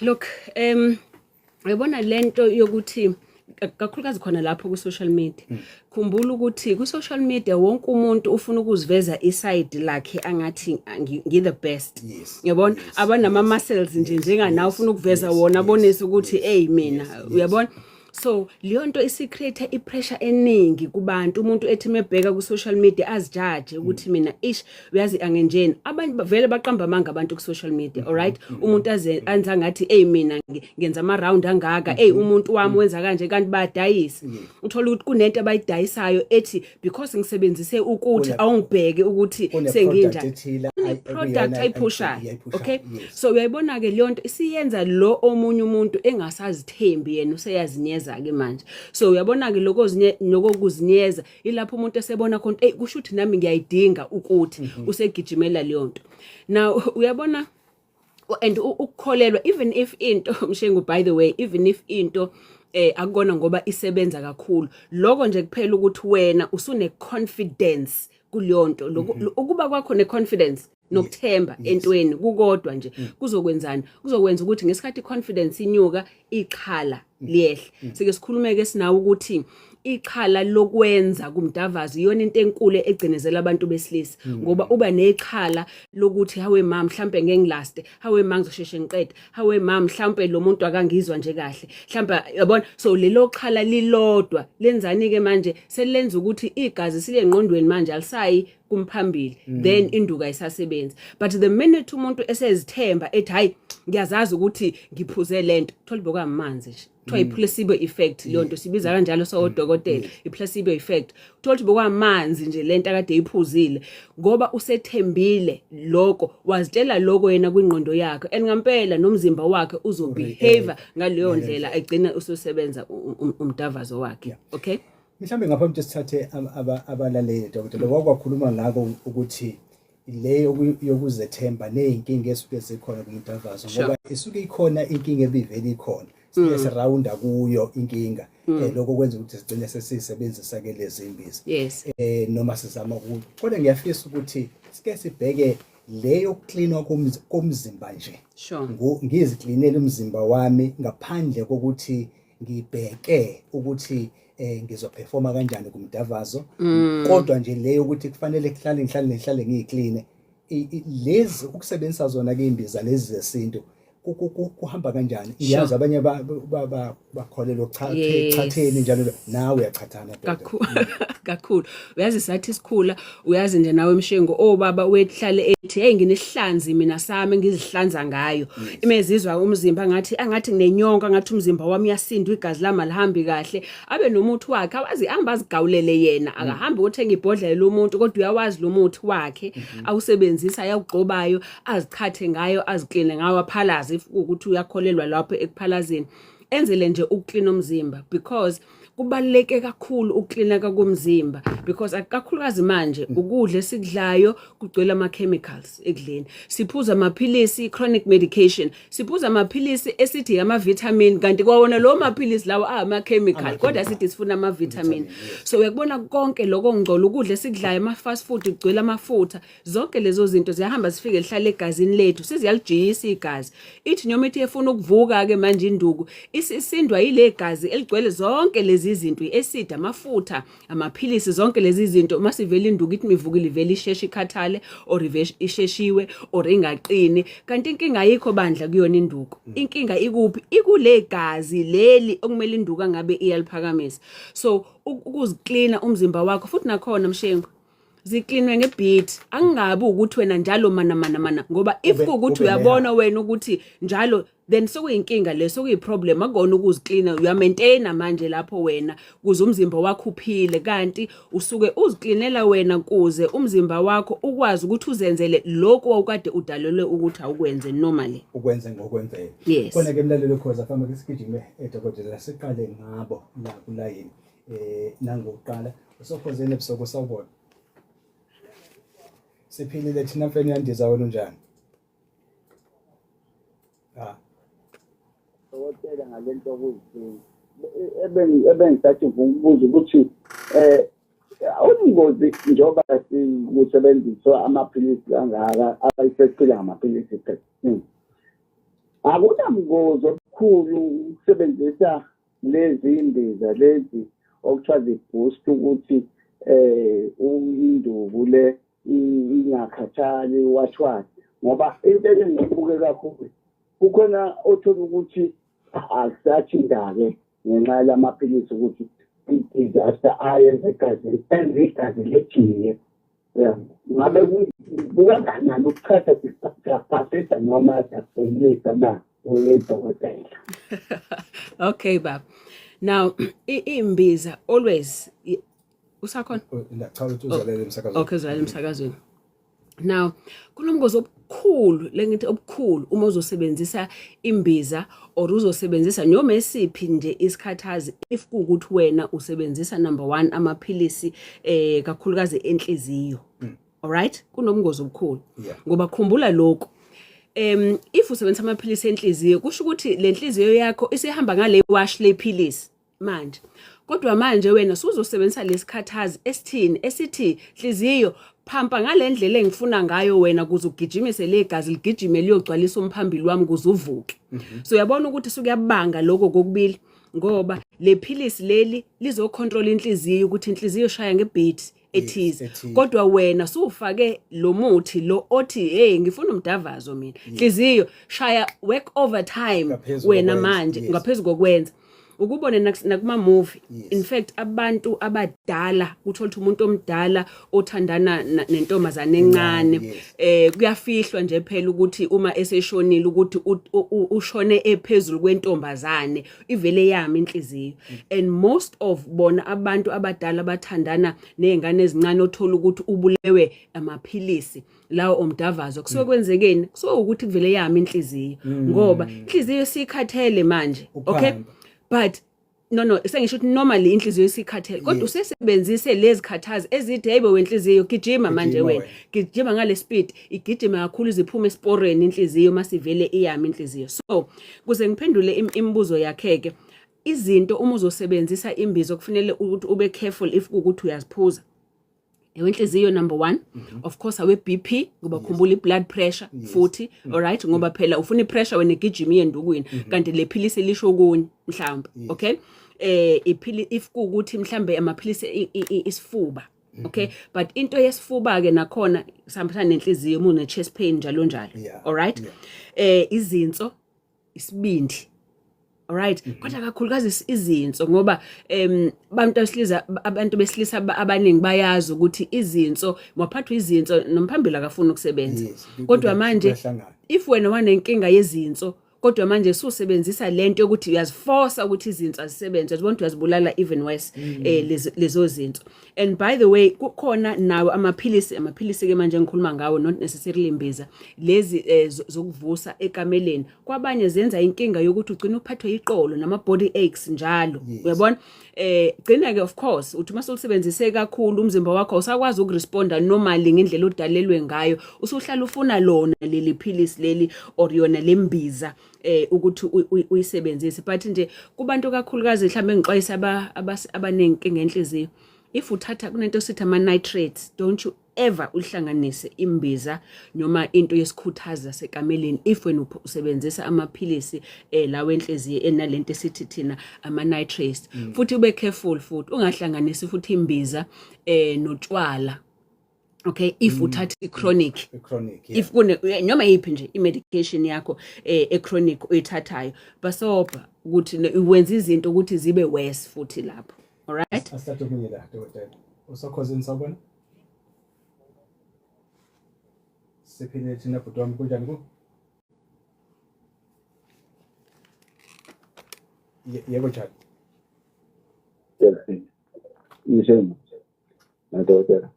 Look, uyabona lento yokuthi kakhulukazi khona lapho ku social media. Khumbula ukuthi ku social media wonke umuntu ufuna ukuziveza iside lakhe angathi ngi the best. Uyabona, abanama muscles nje njenganawe, ufuna ukuveza wona, abonise ukuthi hey mina, uyabona. So leyo nto isi-create i-pressure eningi kubantu. Umuntu ethi mebheka ku-social media azijaje ukuthi mina, ish, uyazi angenjeni. Abanye vele baqamba amanga abantu ku-social media, alright? Umuntu aze anza ngathi, "Hey, mina ngenza ama-round angaka, hey, umuntu wami wenza kanje," kanti bayadayisa. Uthola ukuthi kunento abayidayisayo ethi because ngisebenzise ukuthi awungibheke ukuthi Kune-product senginjani. ethile Product ekuyona ayiphushayo. ayiphushayo, Okay. So uyayibona ke leyo nto isiyenza lo omunye umuntu engasazithembi yena, useyazinyeza ke manje. So uyabona ke lokho nokuzinyeza, ilapho umuntu esebona khona, "Hey, kusho ukuthi nami ngiyayidinga," ukuthi usegijimela leyo nto. Now uyabona, and ukukholelwa, even if into, Mshengu, by the way, even if into akukona ngoba isebenza kakhulu, lokho nje kuphela ukuthi wena usune confidence kuleyo nto, ukuba kwakho ne confidence nokuthemba entweni kukodwa nje kuzokwenzani? Kuzokwenza ukuthi ngesikhathi i-confidence inyuka, ixhala liyehle. Sike sikhulumeke sinawo ukuthi ixhala lokwenza kumdavazo iyona into enkulu egcinezela abantu besilisa, ngoba uba nexhala lokuthi, "Hawe ma, mhlambe ngeke ngilaste. Hawe ma, ngizosheshe ngiqede. Hawe ma, mhlambe lo muntu akangizwa nje kahle mhlambe," yabona. So lelo xhala lilodwa lenzani ke manje? Selenza ukuthi igazi sile ngqondweni manje, alisayi kumphambili, then induku ayisasebenzi. But the minute umuntu esezithemba, ethi, "Hayi, ngiyazazi ukuthi ngiphuze lento," thola bokwamanzi nje, kuthiwa i-placebo effect leyo nto, sibiza kanjalo sowodokotela, i-placebo effect. Uthola ukuthi bokwamanzi nje lento akade eyiphuzile, ngoba usethembile lokho, wazitshela lokho yena kwingqondo yakhe, and ngampela nomzimba wakhe uzobehave ngaleyo ndlela, egcina ususebenza umdavazo wakhe, okay? Mhlawumbe ngaphambi ukuthi sithathe abalaleli, dokotela, wakwakhuluma ngako ukuthi le yokuzethemba ney'nkinga esuke zikhona kumdavazo, ngoba isuke ikhona inkinga ebivele ikhona, siye sirawunda kuyo inkinga, lokho kwenza ukuthi sigcine sesisebenzisa ke lezi mbiza noma sizama ukuthi, kodwa ngiyafisa ukuthi sike sibheke le yokuklinwa komzimba nje. Ngiziklinele umzimba wami ngaphandle kokuthi ngibheke ukuthi ngizoperforma kanjani kumdavazo, kodwa nje leyo ukuthi kufanele kuhlale ngihlale ngihlale ngiyikline, lezi ukusebenzisa zona ke imbiza lezi zesintu kuhamba kanjani? Ngiyazi abanye bakholelwa chatheni njalo, nawe uyachathana, doda. Kakhulu kakhulu. Uyazi sathi sikhula, uyazi nje nawe Mshengo, obaba wehlale ethi, "Hey, nginesihlanzi mina sami ngizihlanza ngayo." Imezizwa umzimba ngathi angathi nginenyonka, ngathi umzimba wami uyasinda, igazi lami alihambi kahle, abe nomuthi wakhe awazi ahamba azigawulele yena. Akahambi ukuthenga ibhodlela lomuntu, kodwa uyawazi lo muthi wakhe awusebenzisa, ayawugcobayo, azichathe ngayo, azikline ngayo, aphalaze if ukuthi uyakholelwa lapho ekuphalazeni, enzele nje ukuklina umzimba, because kubaluleke kakhulu ukuklineka komzimba, because kakhulukazi manje ukudla esikudlayo kugcwele ama-chemicals ekudleni. Siphuza amaphilisi, chronic medication, siphuza amaphilisi esithi ama-vitamin, kanti kwawona lawo maphilisi lawo ama-chemical, kodwa sithi sifuna ama-vitamin. So uyakubona konke lokho ngcola, ukudla esikudlayo, ama-fast food kugcwele amafutha, zonke lezo zinto ziyahamba zifike lihlale egazini lethu, siziyalijiyisa igazi. Ithi noma ithi efuna ukuvuka-ke manje induku, isindwa yile gazi eligcwele zonke lezi zinto, i-acid, amafutha, amaphilisi, zonke lezi zinto. Uma sivele induku ithi mivukile, ivele isheshe ikhathale or isheshiwe or ingaqini, kanti inkinga ayikho bandla kuyona induku. Inkinga ikuphi? Ikule gazi leli okumele induku angabe iyaliphakamisa. So ukuziklina umzimba wakho futhi nakhona, Mshengu, ziklinwe ngebit, angingabi ukuthi wena njalo mana mana mana, ngoba if kuwukuthi ube uyabona wena ukuthi njalo, then sokuyinkinga le, sokuyi-problem. Akukona ukuziklina, uyamaintaina manje lapho wena kuze umzimba wakho uphile, kanti usuke uziklinela wena kuze umzimba wakho ukwazi ukuthi uzenzele lokhu wawukade udalelwe ukuthi awukwenze normally. Ukwenze ngokwemvelo. Yes. Khona ke mlaleli ukhoza famba ke sigijime, edokotela, siqale ngabo la kulayini nangokuqala usokhozeni ebusuku. Sawubona, siphilile thina mfeni yandiza, wena unjani? Ah. Dokotela, ngalento yokuziklina ebengisathi ngifuna ukubuza ukuthi ubungozi, njengoba kusebenziswa amaphilisi kangaka, abayisephila ngamaphilisi. Akunamngozi obukhulu ukusebenzisa lezi mbiza lezi okuthiwa zi-boost ukuthi induku le ingakhathali wathwala, ngoba into engiyibuke kakhulu kukhona othola ukuthi akusathinda-ke ngenxa yalamaphilisi ukuthi i-disaster ayenza egazini enza igazi lijiye. Ngabe kukanganani ukuchatha, siyaphasisa noma siyafeyilisa na udokotela? Okay baba, now imbiza always usakhona? Cha, uthi uzalele emsakazweni. Okay, uzalele emsakazweni. Now kunomngozi obukhulu, lengithi obukhulu, uma uzosebenzisa imbiza or uzosebenzisa noma esiphi nje isikhathazi, if kuwukuthi wena usebenzisa number 1 amaphilisi kakhulukazi enhliziyo. Alright, kunomngozi obukhulu ngoba khumbula lokhu, if usebenzisa amaphilisi enhliziyo kusho ukuthi le nhliziyo yakho isihamba ngale wash lephilisi manje, kodwa manje wena suzosebenzisa lesikhathazi esithini esithi nhliziyo phampa ngalendlela engifuna ngayo wena kuze ugijimise le gazi ligijime liyogcwalisa umphambili wami kuze uvuke. So uyabona ukuthi sukuyabanga lokho kokubili, ngoba le philisi leli lizocontrol inhliziyo ukuthi inhliziyo shaya ngebeat ethize, ethize. Kodwa wena sufake lo muthi lo othi hey, ngifuna umdavazo mina, nhliziyo shaya work overtime Ngaphezu wena kokwenza, manje ngaphezulu kokwenza ukubone nakuma movie. In fact abantu abadala, uthola ukuthi umuntu omdala othandana nentombazane encane, kuyafihlwa nje phela ukuthi uma eseshonile ukuthi ushone ephezulu kwentombazane, ivele yami inhliziyo. And most of bona abantu abadala bathandana nezingane ezincane, othola ukuthi ubulewe amaphilisi lawo omdavazo. Kusuke kwenzekeni? Kusuke ukuthi kuvele yami inhliziyo, ngoba inhliziyo isikhathele manje. Okay, Ukuhamba. but no, sengisho ukuthi normally inhliziyo isikhathele, kodwa usesebenzise lezi khathazi ezithi hey bo wenhliziyo, gijima manje Gijima wena, wena. Gijima ngale speed, igijima kakhulu iziphume esiporweni inhliziyo masivele iyami inhliziyo. So kuze ngiphendule imibuzo yakhe ke, izinto uma uzosebenzisa imbizo kufanele ukuthi ube careful if kuwukuthi uyaziphuza. Ewenhliziyo number 1, of course awe BP, ngoba khumbula i-blood pressure futhi, alright, ngoba phela ufuna i-pressure wena igijima iyendukwini, kanti le philisi lisho okunye mhlawumbe. Okay, iphili if kuwukuthi mhlambe amaphilisi isifuba, okay, but into yesifuba ke nakhona sihambisana nenhliziyo uma une chest pain njalo njalo. Alright, izinso, isibindi, alright, kodwa kakhulukazi izinso, ngoba abantu besilisa abaningi bayazi ukuthi izinso, waphathwa izinso nomphambili akafuni ukusebenza. Kodwa manje kuyahlangana. If wena wanenkinga yezinso, kodwa manje susebenzisa lento yokuthi uyaziforce ukuthi izinso azisebenze, uyazibona ukuthi uyazibulala even worse lezo zinso. And by the way, kukhona nawo amaphilisi ke manje engikhuluma ngawo, not necessarily imbiza lezi zokuvusa ekameleni. Kwabanye zenza inkinga yokuthi ugcina uphathwe iqolo nama body aches njalo. Uyabona, gcina ke of course uthi mase ulisebenzise kakhulu umzimba wakho awusakwazi ukuresponda normally ngendlela odalelwe ngayo, usuhlala ufuna lona leli philisi leli or yona lembiza ukuthi uyisebenzise. But nje kubantu kakhulukazi mhlawumbe engixwayisa abanenkinga enhliziyo, if uthatha kunento sithi ama nitrates, don't you ever uhlanganise imbiza noma into yesikhuthaza sekameleni if wena usebenzisa amaphilisi lawo enhliziyo enalento esithi thina ama nitrates. Futhi ube careful futhi ungahlanganisi futhi imbiza notshwala, okay, if uthatha i-chronic. I-chronic, yeah. If kune noma yiphi nje i-medication yakho e-chronic oyithathayo, basobha ukuthi wenza izinto ukuthi zibe worse futhi lapho, alright? Asithathe omunye la, dokotela. Usokhozini, sawubona. Siphile thina bhuti wami, kunjani ku? Yebo, njani? Ngisho madokotela,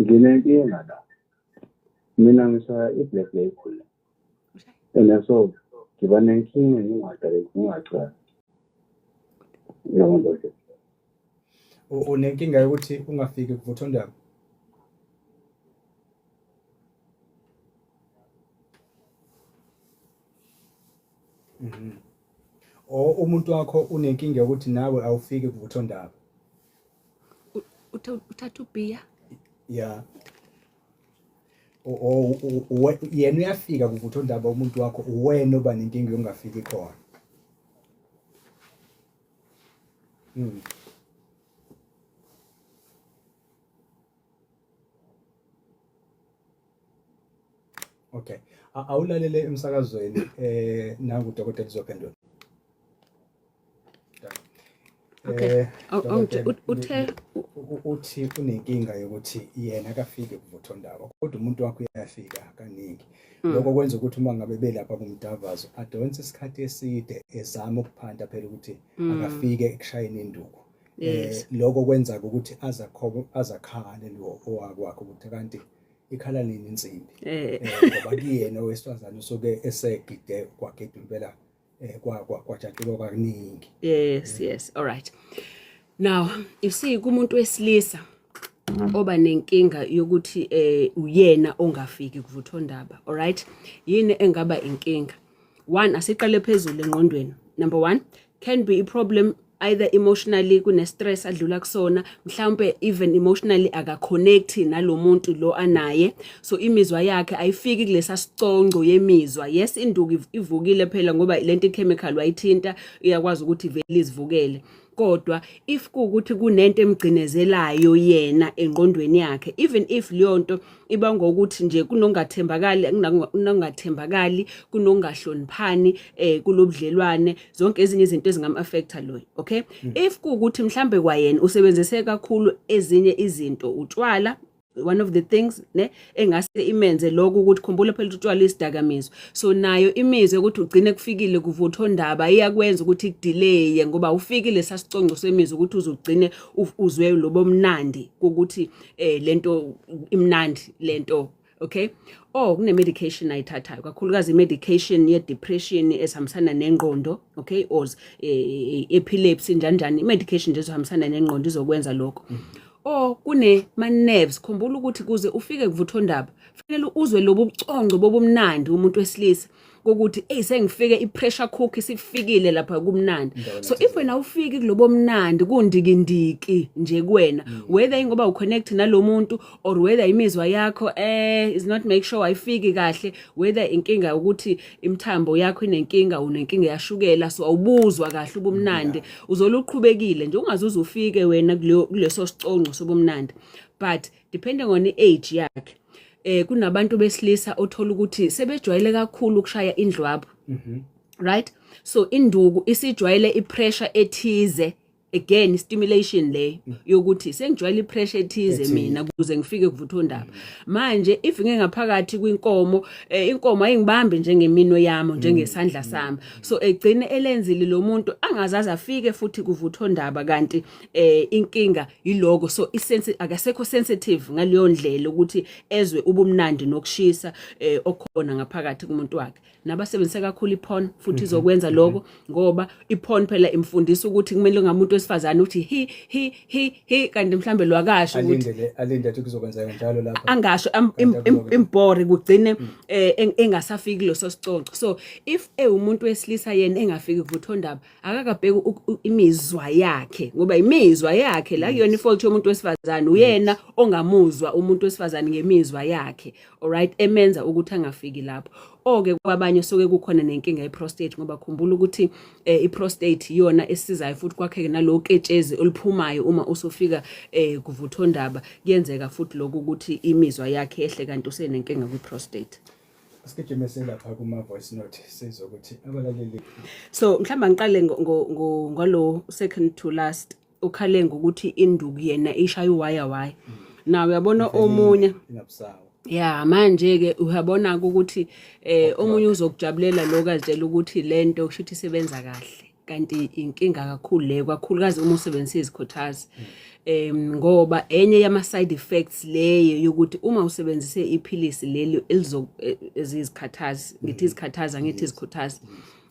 nginenkinga la, mina ngishaya i-Black Label and so ngiba nenkinga ngingaqali ngingaqali, yabo dokotela. Unenkinga yokuthi ungafiki kuvuthondaba. O umuntu wakho unenkinga yokuthi nawe awufiki kuvuthondaba. Uthatha ubhiya? Yeah. Yena uyafika kuvuthondaba umuntu wakho, uwena oba nenkinga yokungafiki khona. Okay. Awulalele emsakazweni nangu udokotela uzophendula. Okay. Uthe uthi unenkinga yokuthi yena akafiki kuvuthondaba kodwa umuntu wakho uyafika kaningi. Lokho kwenza ukuthi uma ngabe belapha kumdavazo adonse isikhathi eside ezama ukuphanta phela ukuthi akafike ekushayeni induku. Lokho kwenza ukuthi azakhobo azakhale lo owakwakhe ukuthi kanti ikhala nini insimbi. Ngoba kuyena owesifazane usuke esegide kwagida impela kwajatshulwa kwakuningi. Yes, yes. All right. Now, you see kumuntu wesilisa oba nenkinga yokuthi uyena ongafiki kuvuthondaba, all right? Yini engaba inkinga? One, asiqale phezulu engqondweni. Number 1, can be a problem either emotionally, kune stress adlula kusona, mhlawumbe even emotionally akaconnect nalomuntu lo anaye, so imizwa yakhe ayifiki kulesa siconco yemizwa. Yes, induku ivukile phela ngoba lento chemical wayithinta, iyakwazi ukuthi ivele izivukele, kodwa if kuwukuthi kunento emgcinezelayo yena engqondweni yakhe, even if leyo nto iba ngokuthi nje kunongathembakali, kunongathembakali, kunongahloniphani kulobudlelwane, zonke ezinye izinto ezingam-affecta loyo. Okay, if kuwukuthi mhlambe kwayena usebenzise kakhulu ezinye izinto, utshwala, one of the things ne engase imenze lokho, ukuthi khumbula phela utshwala isidakamizwa, so nayo imizwa ukuthi ugcine kufikile kuvuthondaba iyakwenza ukuthi ikudelay, ngoba ufikile sasiconco semizwa ukuthi uzugcine uzwe lobo mnandi ukuthi lento imnandi lento. Okay, oh, kune medication ayithathayo, kakhulukazi medication ye depression esihambisana nengqondo, okay, or epilepsy njani njani, medication nje ezohambisana nengqondo izokwenza lokho. Or kune ma nerves, khumbula ukuthi kuze ufike kuvuthondaba fanele uzwe lobu buconco bobumnandi umuntu wesilisa, kokuthi hey, sengifike, i-pressure cook isifikile lapha, kumnandi. So if wena ufiki kulobo mnandi, kundikindiki nje kuwena, whether ingoba uconnect nalomuntu or whether imizwa yakho is not make sure ayifiki kahle, whether inkinga ukuthi imithambo yakho inenkinga, unenkinga yashukela, so awubuzwa kahle ubumnandi, uzoluqhubekile nje ungazuze ufike wena kuleso siconco sobumnandi. But depending on i-age yakhe, kunabantu besilisa othola ukuthi sebejwayele kakhulu ukushaya indlwabu, right? So induku isijwayele ipressure ethize, again stimulation le yokuthi sengijwayele ipressure ethize mina ukuze ngifike kuvuthondaba. Manje if ngingaphakathi kwinkomo, inkomo ayingibambi njengeminwe yami, njengesandla sami, so egcine elenzile lo muntu angazazi afike futhi kuvuthondaba, kanti inkinga yiloko. So isense akasekho sensitive ngaleyo ndlela ukuthi ezwe ubumnandi nokushisa okhona ngaphakathi kumuntu wakhe. Nabasebenzisa kakhulu iporn futhi izokwenza lokho, ngoba iporn phela imfundisa ukuthi kumele ngamuntu wesifazane uthi hi hi hi hi, kanti mhlambe lwakasho ukuthi alinde ukuthi kuzokwenzeka njalo lapha, angasho imbore kugcine engasafiki leso siconco. So if ewumuntu wesilisa yena engafiki kuvuthondaba, akakabheki imizwa yakhe, ngoba imizwa yakhe la kuyona ifault yomuntu wesifazane, uyena ongamuzwa umuntu wesifazane ngemizwa yakhe, alright, emenza ukuthi angafiki lapho. Oke kwabanye soke kukhona nenkinga yeprostate, ngoba khumbula ukuthi iprostate iyona esizayo futhi kwakheke nalowo ketshezi oluphumayo uma usufika kuvuthondaba. Kuyenzeka futhi lokho ukuthi imizwa yakhe ehle kanti usenenkinga kwiprostate. Asigijime selapha kuma voice note sizwe ukuthi abalaleli. So mhlawumbe ngiqale ngalo second to last ukhale ngokuthi induku yena ishaya uwaya waya. Now uyabona omunye ingabusawa. Ya, manje ke uyabona ukuthi omunye uzokujabulela lokho, azitshela ukuthi lento kusho ukuthi isebenza kahle, kanti inkinga kakhulu leyo, kakhulukazi uma usebenzisa izikhuthazi, ngoba enye yama side effects leyo yokuthi uma usebenzise iphilisi leli elizo ezizikhathazi, ngithi izikhathazi, angithi izikhuthazi,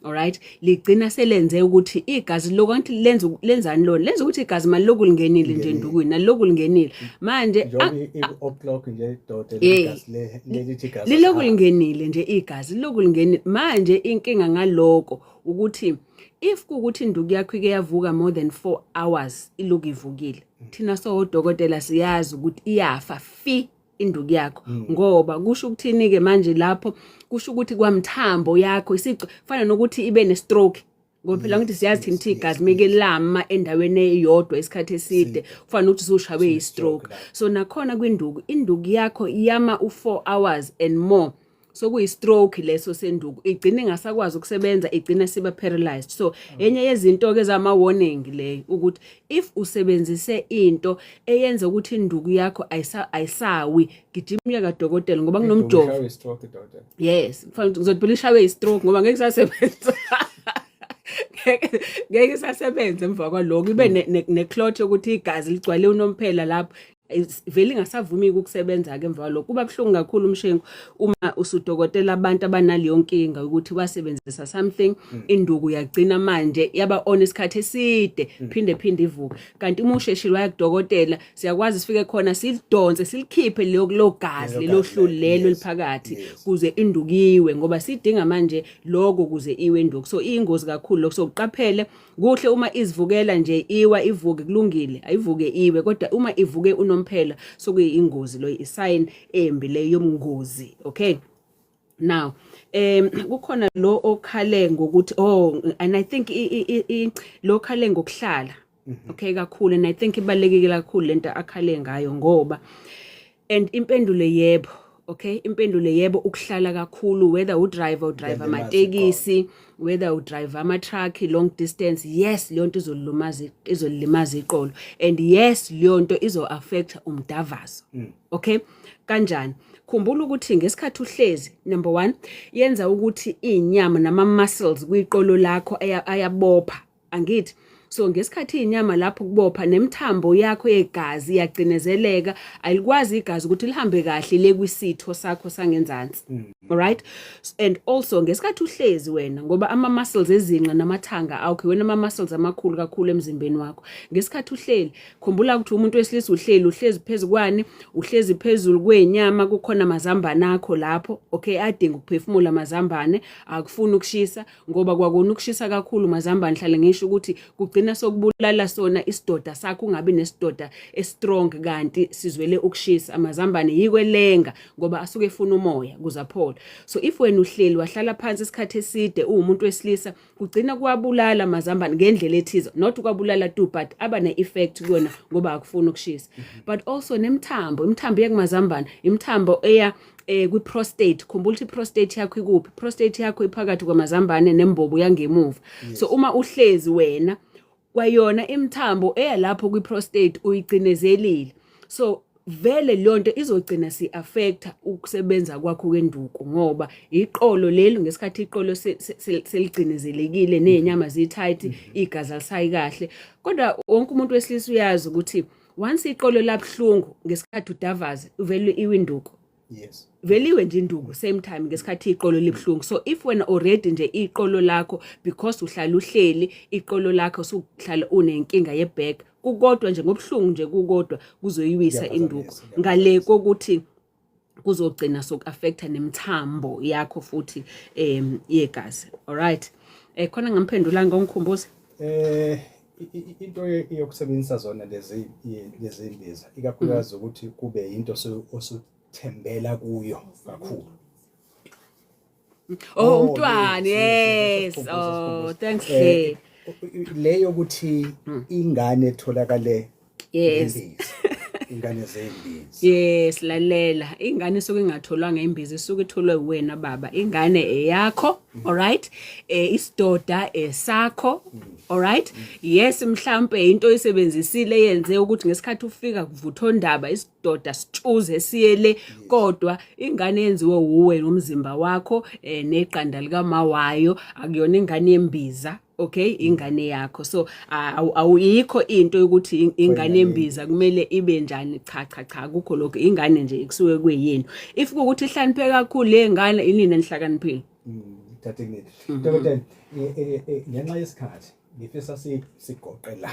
alright, ligcina selenze ukuthi igazi lokho, angithi lenza lenzani lona, lenza ukuthi igazi maliloku lingenile nje endukwini, naliloku lingenile manje. Njengoba i-o'clock nje dode igazi lelithi igazi liloku lingenile nje, igazi liloku lingenile. Manje inkinga ngaloko ukuthi if kuwukuthi induku yakho ike yavuka more than 4 hours iloku ivukile, thina sowodokotela siyazi ukuthi iyafa fi. Induku yakho, ngoba kusho ukuthini ke manje lapho? Kusho ukuthi kwamthambo yakho isico fana nokuthi ibe ne stroke, ngoba phela ngithi siyazi thina ukuthi igazi meke lama endaweni eyodwa isikhathi eside kufana nokuthi usushawe yi-stroke. So nakhona kwinduku, induku yakho iyama u-4 hours and more, sokuyi-stroke leso senduku, igcina ingasakwazi ukusebenza, igcina siba paralyzed. So enye yezinto-ke zama-warning leyo, ukuthi if usebenzise into eyenza ukuthi induku yakho ayisawi, gijima kadokotela ngoba kunomjovo. Ishawe i-stroke, doctor? Yes, kufanele ngizothi phela ishawe i-stroke, ngoba ngeke isasebenza, ngeke isasebenza emva kwaloko, ibe ne-clot yokuthi igazi ligcwale unomphela lapho, vele ingasavumi ukusebenza ke emva kwalokho. Kuba buhlungu kakhulu umshengu uma usudokotela abantu abanaleyo nkinga ukuthi wasebenzisa something, induku yagcina manje yaba on isikhathi eside, phinde phinde ivuke. Kanti uma usheshile waya kudokotela, siyakwazi sifike khona silidonse, silikhiphe leyo lo gazi, lelo lelo gazi hluli lelo, lelo eliphakathi, kuze indukiwe, ngoba sidinga manje lokho kuze iwe induku. So iyingozi kakhulu lokho, so uqaphele kuhle. Uma izivukela nje, iwa ivuke, kulungile, ayivuke iwe, kodwa uma ivuke unomphela sokuyingozi, lo i-sign embi leyo yomngozi. Okay, now kukhona lo okhale ngokuthi, oh, and I think lo khale ngokuhlala, okay, kakhulu, and I think ibalekile kakhulu lento akhale ngayo, ngoba and impendulo yebo, okay, impendulo yebo, ukuhlala kakhulu, whether udriver udrive Kuyalimaza. Amatekisi, whether udrive ama-truck long distance, yes, leyo nto izolimaza, izolimaza iqolo, and yes, leyo nto izo-affect umdavazo. Okay, kanjani? Khumbula ukuthi ngesikhathi uhlezi, number one, yenza ukuthi iy'nyama nama-muscles kwiqolo lakho ayabopha, angithi? So ngesikhathi iy'nyama lapho kubopha, nemithambo yakho yegazi iyagcinezeleka, alikwazi igazi ukuthi lihambe kahle le kwisitho sakho sangenzansi. Alright, and also ngesikhathi uhlezi wena, ngoba ama-muscles ezinqa namathanga akho wena ama-muscles amakhulu kakhulu emzimbeni wakho, ngesikhathi uhleli, khumbula ukuthi umuntu wesilisa uhleli, uhlezi phezu kwani? Uhlezi phezulu kwenyama, kukhona amazambane akho lapho, okay, adinga ukuphefumula amazambane, akufuni ukushisa, ngoba kwakona ukushisa kakhulu mazambane, hlale ngisho ukuthi kugcina sokubulala sona isidoda sakho, ungabi nesidoda estrong kanti sizwele ukushisa. Amazambane yikwelenga ngoba asuke efuna umoya kuze aphole. So if wena uhleli, wahlala phansi isikhathi eside, uwumuntu wesilisa, kugcina kuwabulala amazambane ngendlela ethize, not ukwabulala tu, but aba ne-effect kuyona ngoba akufuni ukushisa. But also nemithambo, imithambo eya kumazambane, imithambo eya kwi-prostate. Khumbula ukuthi i-prostate yakho ikuphi? Prostate yakho iphakathi kwamazambane nembobo yangemuva. So uma uhlezi wena, kwayona imithambo eya lapho kwi-prostate uyigcinezelile, so vele leyo nto izogcina si-affecta ukusebenza kwakho kwenduku, ngoba iqolo leli, ngesikhathi iqolo seligcinezelekile ney'nyama zi-tight, igazi alisayi kahle. Kodwa wonke umuntu wesilisa uyazi ukuthi once iqolo labuhlungu ngesikhathi udavaza, uvele iwe induku. Veliwe nje induku same time ngesikhathi iqolo libuhlungu. So if wena already nje iqolo lakho, because uhlala uhleli, iqolo lakho sukuhlala unenkinga ye-back, kukodwa nje ngobuhlungu nje kukodwa kuzoyiwisa induku. Ngale kokuthi kuzogcina soku-affecta nemithambo yakho futhi yegazi. Alright, khona ngamphendulanga, ongikhumbuze. Into yokusebenzisa zona lezi imbiza, ikakhulukazi ukuthi kube into osuthembela kuyo kakhulu. Oh, umntwana. Yes, Yes. sikhumbuzo, Oh, sikhumbuzo. thanks Hle. Le yokuthi ingane etholakale ngembiza, ingane zembiza. Yes, lalela, ingane isuke ingatholwanga imbiza, isuke itholwe wena baba. Ingane eyakho, alright, isidoda esakho, alright. Yes, mhlambe into oyisebenzisile yenze ukuthi ngesikhathi ufika kuvuthondaba isidoda sitshuze siyele, kodwa ingane yenziwe wuwe nomzimba wakho neqanda likama wayo, akuyona ingane yembiza. Okay, ingane yakho. So awuyikho into yokuthi ingane yembiza kumele ibe njani. Cha, cha, cha, akukho lokho. Ingane nje ikusuke kuyini, if kuwukuthi ihlakaniphe kakhulu le ngane, inini enihlakaniphile. Thathe kunini, dokotela? Ngenxa yesikhathi ngifisa sigoqe la,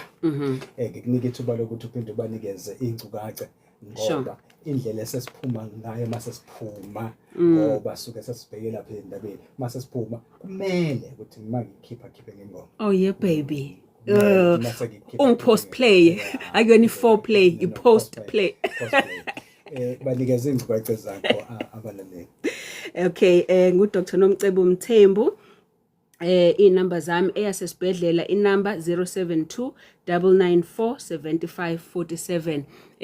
ngikunika ithuba lokuthi uphinde ubanikeze iy'nkcukacha, ngoba indlela esesiphuma ngayo mase siphuma, ngoba suke sesibheke lapha endabeni, mase siphuma kumele ukuthi uma ngikhipha khiphe ngengoma. Oh yeah, baby. Kumele ukuthi mase ngikhipha Ungi-post khiphe play. Yeah. Akuyona i-foreplay, No, no, i-post play. Post play. Banikeze ingcukaca zakho abalaleli. Okay, ngu Dr Nomcebo Mthembu. Inamba zami, eyasesibhedlela inamba 072 994 7547.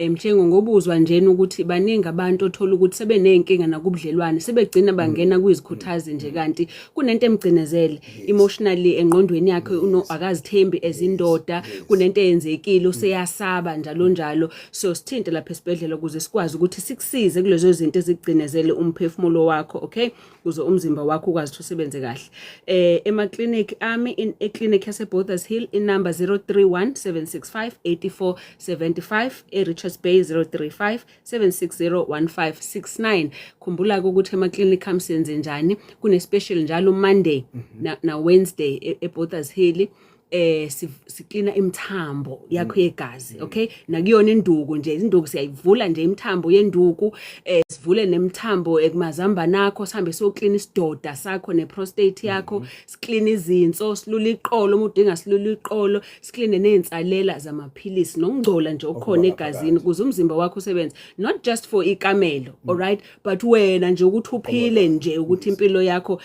Mthengo, ngobuzwa njena ukuthi baningi abantu othola ukuthi sebeney'nkinga nakubudlelwane, sebegcina bangena kwizikhuthazi nje, kanti kunento emgcinezele emotionally engqondweni yakhe, akazithembi ezindoda, kunento eyenzekile, useyasaba njalo njalo. So sithinte lapha esibhedlela ukuze sikwazi ukuthi sikusize kulezo zinto ezigcinezele umphefumulo wakho, okay, ukuze umzimba wakho ukwazi ukuthi usebenze kahle. Ema-clinic ami, e-clinic yase-Botha's Hill inumber 031 765 8475, e-Richards Bay 035 760 1569. Khumbula-ke ukuthi ema-clinic ami senze njani, kune-special njalo Monday na Wednesday e-Botha's Hill, siklina imithambo yakho yegazi, okay, nakuyona induku nje, induku siyayivula nje imithambo yenduku, sivule nemithambo ekumazambane akho, sihambe siyoklina isidoda sakho neprostate yakho, siklina izinso, silula iqolo uma udinga silula iqolo, sikline nezinsalela zamaphilisi nokungcola nje okukhona Okuba egazini ukuze umzimba wakho usebenze, not just for ikamelo, alright, but wena nje ukuthi uphile nje, ukuthi impilo yakho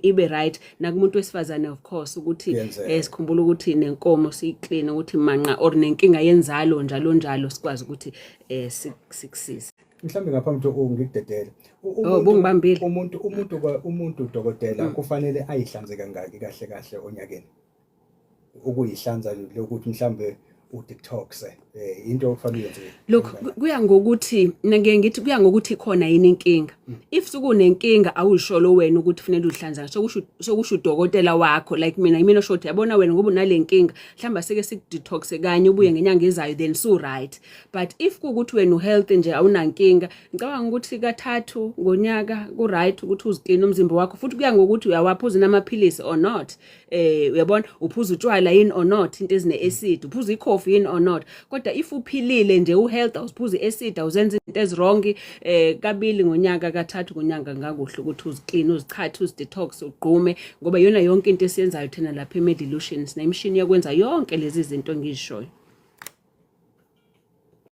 ibe right. Nakumuntu wesifazane, of course, ukuthi Kuyenzeka. Sikhumbula ukuthi nenkomo siyiclean, ukuthi manqa or nenkinga yenzalo njalo njalo, sikwazi ukuthi sikusize. Mhlawumbe ngaphambi kokuthi ngikudedele. Oh, bungibambile. Umuntu, dokotela, kufanele ayihlanze kangaki kahle kahle onyakeni? Ukuyihlanza lokuthi mhlawumbe udetox, into okufanele uyenze. Look, kuya ngokuthi, ngeke ngithi kuya ngokuthi ikhona yini inkinga. If sukunenkinga, awuyisholo wena ukuthi kufanele uhlanza, sokusho udokotela wakho. Like mina, yimina osho ukuthi yabona wena, ngoba unale nkinga, mhlawumbe seke sikudetox kanye, ubuye ngenyanga ezayo, then su right. But if kuwukuthi wena uhealthy nje, awunankinga, ngicabanga ukuthi kathathu ngonyaka ku right ukuthi uzikline umzimba wakho. Futhi kuya ngokuthi uyawaphuza namaphilisi or not, uyabona, uphuza utshwala yini or not, into ezine acid, uphuza ikhofi yini or not. Kodwa if uphilile nje, uhealth, awuziphuza iacid, awuzenza into eziwrong, kabili ngonyaka, kathathu ngonyaka ngakuhle ukuthi uziclean, uzichathe, uzidetox, ugqume, ngoba iyona yonke into esiyenzayo thina lapha eMedilution. Sinemishini yokwenza yonke lezi zinto engizishoyo.